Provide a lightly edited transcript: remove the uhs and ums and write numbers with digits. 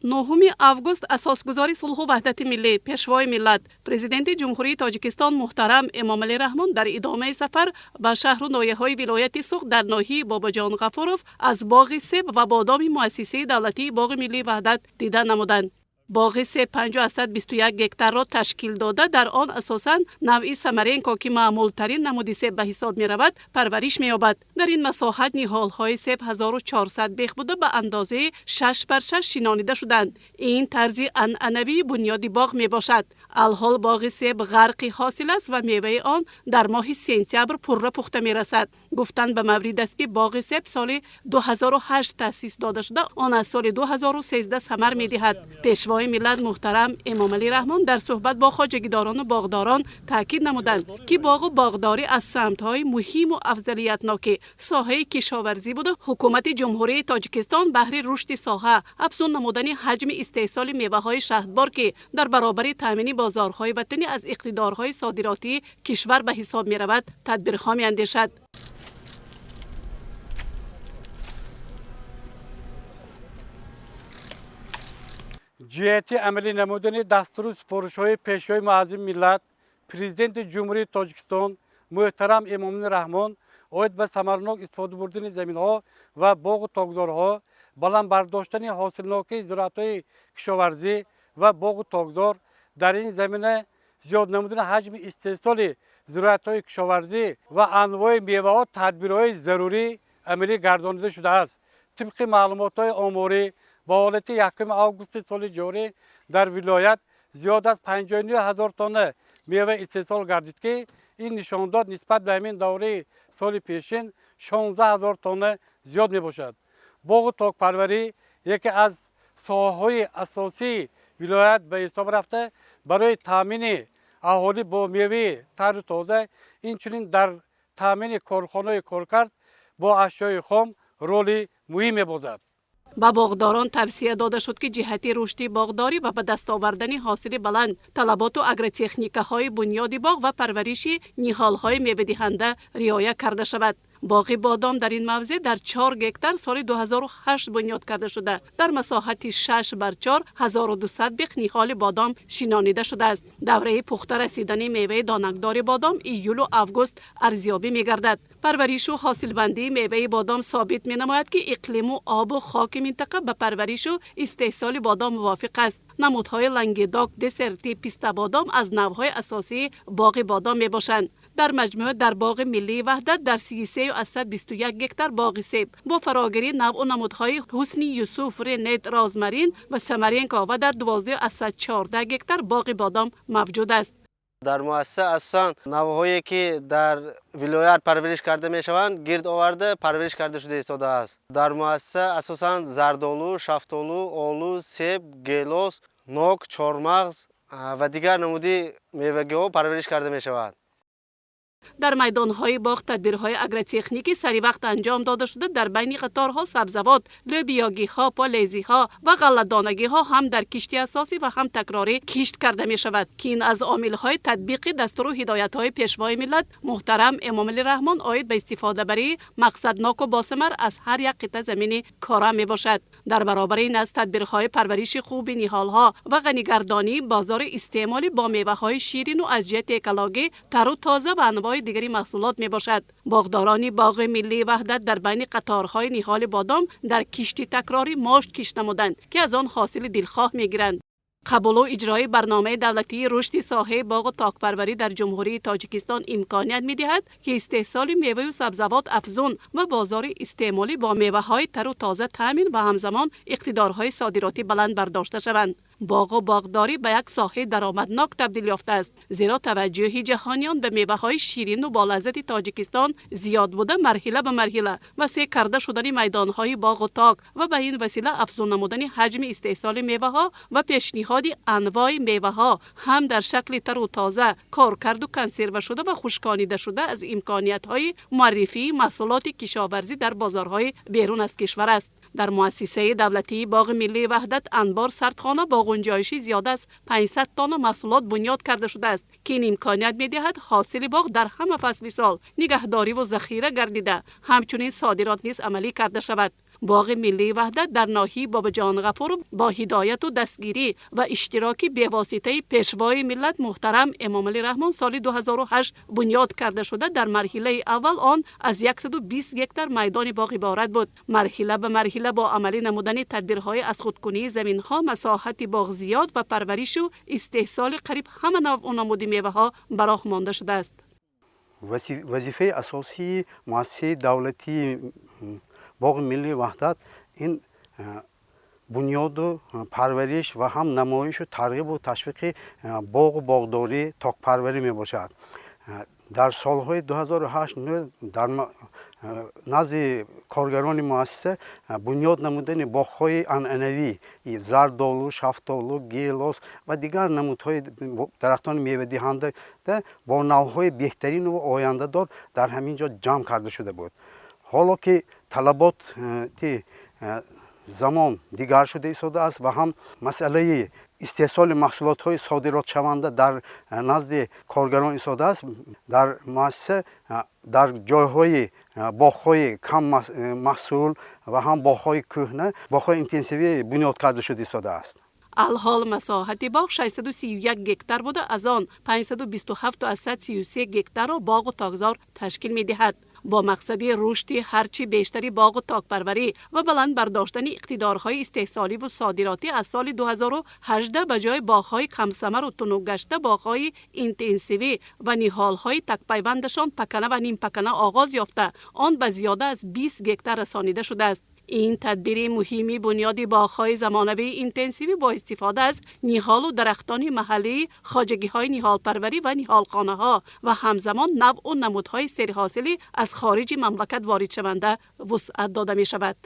9 август асосгузори сулҳу ваҳдати миллӣ, пешвои миллат, президенти Ҷумҳурии Тоҷикистон муҳтарам Эмомалӣ Раҳмон дар идомаи сафар ба шаҳру ноҳияҳои вилояти Суғд дар ноҳияи Бобоҷон Ғафуров аз боғи себ ва бодоми муассисаи давлатии Боғи миллии Ваҳдат дида намуданд. Боғи себ 5,21 гектарро ташкил дода, дар он асосан навъи Самаренко, ки маъмултарин намуди себ ба ҳисоб меравад, парвариш меёбад. Дар ин масоҳат ниҳолҳои себ 1400 бех буда, ба андозаи 6 бар 6 шинонида шуданд. Ин тарзи анъанавии бунёди боғ мебошад. Алҳол боғи себ ғарқи ҳосил аст ва меваи он дар моҳи сентябр пурра пухта мерасад. Гуфтан ба маврид аст, ки боғи себ соли 2008 таъсис дода шуда, он аз соли 2013 самар медиҳад. Пешвои миллат муҳтарам Эмомалӣ Раҳмон дар суҳбат бо хоҷагидорону боғдорон таъкид намуданд, ки боғу боғдорӣ аз самтҳои муҳиму афзалиятноки соҳаи кишоварзӣ буда, ҳукумати Ҷумҳурии Тоҷикистон баҳри рушди соҳа, афзун намудани ҳаҷми истеҳсоли меваҳои шаҳдбор, ки дар баробари таъмини бозорҳои ватанӣ аз иқтидорҳои содиротии кишвар ба ҳисоб меравад, тадбирҳо меандешад. Ҷиҳати амалӣ намудани дастуру супоришҳои Пешвои муаззами миллат, Президенти Ҷумҳурии Тоҷикистон муҳтарам Эмомалӣ Раҳмон оид ба самарнок истифода бурдани заминҳо ва боғу токзорҳо, баланд бардоштани ҳосилнокии зироатҳои кишоварзӣ ва боғу токзор, дар ин замина зиёд намудани ҳаҷми истеҳсоли зироатҳои кишоварзӣ ва анвои меваҳо тадбирҳои зарурӣ амалӣ гардонида шудааст. Тибқи маълумотҳои оморӣ, ба ҳолати 1 августи соли ҷорӣ дар вилоят зиёд аз 59 ҳазор тонна мева истеҳсол гардид, ки ин нишондод нисбат ба ҳамин давраи соли пешин 16 ҳазор тонна зиёд мебошад. Боғу токпарварӣ яке аз соҳаҳои асосии вилоят ба ҳисоб рафта, барои таъмини аҳолӣ бо меваи тару тоза, инчунин дар таъмини корхонаҳои коркард бо ашёи хом роли муҳим мебозад. Ба боғдорон тавсия дода шуд, ки ҷиҳати рушди боғдорӣ ва ба даст овардани ҳосили баланд талаботу агротехникаҳои бунёди боғ ва парвариши ниҳолҳои мевадиҳанда риоя карда шавад. Боғи бодом дар ин мавзеъ дар 4 гектар соли 2008 бунёд карда шуда, дар масоҳати 6 бар 4 1200 бех ниҳоли бодом шинонида шудааст. Давраи пухта расидани меваи донакдори бодом июлу август арзёбӣ мегардад. Парваришу ҳосилбандии меваи бодом собит менамояд, ки иқлиму обу хоки минтақа ба парваришу истеҳсоли бодом мувофиқ аст. Намудҳои лангедок, десерти, пистабодом аз навъҳои асосии боғи бодом мебошанд. Дар маҷмӯъ дар боғи миллии Ваҳдат дар 33,21 гектар боғи себ бо фарогирии навъу намудҳои Ҳусни Юсуф, Ренет, Розмарин ва Самаренко ва дар 12,14 гектар боғи бодом мавҷуд аст. Дар муассиса асосан навъҳое, ки дар вилоят парвариш карда мешаванд, гирд оварда парвариш карда шуда истодааст. Дар муассиса асосан зардолу, шафтолу, олу, себ, гелос, нок, чормағз ва дигар намуди мевагиҳо парвариш карда мешавад. Дар майдонҳои боғ тадбирҳои агротехникӣ саривақт анҷом дода шуда, дар байни қаторҳо сабзавот, лӯбиёгиҳо, полезиҳо ва ғалладонагиҳо ҳам дар кишти асосӣ ва ҳам такрорӣ кишт карда мешавад, ки ин аз омилҳои татбиқи дастуру ҳидоятҳои Пешвои миллат муҳтарам Эмомалӣ Раҳмон оид ба истифодабарии мақсадноку босамар аз ҳар як қитъа замини кора мебошад. Дар баробари ин аз тадбирҳои парвариши хуби ниҳолҳо ва ғанигардонии бозори истеъмолӣ бо меваҳои ширину аз ҷиҳати экологӣ тару тоза ва анвои дигари маҳсулот мебошад. Боғдорони боғи миллии Ваҳдат дар байни қаторҳои ниҳоли бодом дар кишти такрорӣ мошт кишт намуданд, ки аз он ҳосили дилхоҳ мегиранд. Қабулу иҷрои барномаи давлатии рушди соҳаи боғу токпарварӣ дар Ҷумҳурии Тоҷикистон имконият медиҳад, ки истеҳсоли меваю сабзавот афзун ва бозори истеъмолӣ бо меваҳои тару тоза таъмин ва ҳамзамон иқтидорҳои содиротӣ баланд бардошта шаванд. Боғу боғдорӣ ба як соҳаи даромаднок табдил ёфтааст, зеро таваҷҷӯҳи ҷаҳониён ба меваҳои ширину болаззати Тоҷикистон зиёд буда, марҳила ба марҳила васеъ карда шудани майдонҳои боғу ток ва ба ин васила афзун намудани ҳаҷми истеҳсоли меваҳо ва пешниҳоди анвои меваҳо ҳам дар шакли тару тоза, коркарду консерва шуда ва хушконида шуда аз имкониятҳои муаррифии маҳсулоти кишоварзӣ дар бозорҳои берун аз кишвар аст. Дар муассисаи давлатии Боғи миллии Ваҳдат анбор сардхона бо гунҷоиши зиёда аз 500 тонна маҳсулот бунёд карда шудааст, ки ин имконият медиҳад ҳосили боғ дар ҳама фасли сол нигаҳдориву захира гардида, ҳамчунин содирот низ амалӣ карда шавад. Боғи миллии Ваҳдат дар ноҳияи Бобоҷон Ғафуров бо ҳидояту дастгирӣ ва иштироки бевоситаи Пешвои миллат муҳтарам Эмомалӣ Раҳмон соли 2008 бунёд карда шуда, дар марҳилаи аввал он аз 120 гектар майдони боғ иборат буд. Марҳила ба марҳила бо амалӣ намудани тадбирҳои аз худкунии заминҳо масоҳати боғ зиёд ва парваришу истеҳсоли қариб ҳама навъу намуди меваҳо ба роҳ монда шудааст. Вазифаи асосии муассисаи давлатии боғи миллии Ваҳдат ин бунёду парвариш ва ҳам намоишу тарғибу ташвиқи боғу боғдорӣ, токпарварӣ мебошад. Дар солҳои 2008 дар назди коргарони муассиса бунёд намудани боғҳои анъанавӣ зардолу, шафтолу, гелос ва дигар намудҳои дарахтони мевадиҳанда бо навъҳои беҳтарину ояндадор дар ҳамин ҷо ҷамъ карда шуда буд. Ҳоло ки талаботи замон дигар шуда истодааст ва ҳам масъалаи истеҳсоли маҳсулотҳои содиротшаванда дар назди коргарон истодааст, дар муассиса дар ҷойҳои боғҳои кам маҳсул ва ҳам боғҳои кӯҳна боғҳои интенсивӣ бунёд карда шуда истодааст. Алҳол масоҳати боғ 631 гектар буда, аз он 527,33 гектарро боғу токзор ташкил медиҳад. Бо мақсади рушди ҳарчи бештари боғу токпарварӣ ва баланд бардоштани иқтидорҳои истеҳсоливу содиротӣ аз соли 2018 ба ҷои боғҳои камсамару тунукгашта боғҳои интенсивӣ ва ниҳолҳои такпайвандашон пакана ва нимпакана оғоз ёфта, он ба зиёда аз 20 гектар расонида шудааст. Ин тадбири муҳими бунёди боғҳои замонавии интенсивӣ бо истифода аз ниҳолу дарахтони маҳаллии хоҷагиҳои ниҳолпарварӣ ва ниҳолхонаҳо ва ҳамзамон навъу намудҳои серҳосилӣ аз хориҷи мамлакат воридшаванда вусъат дода мешавад.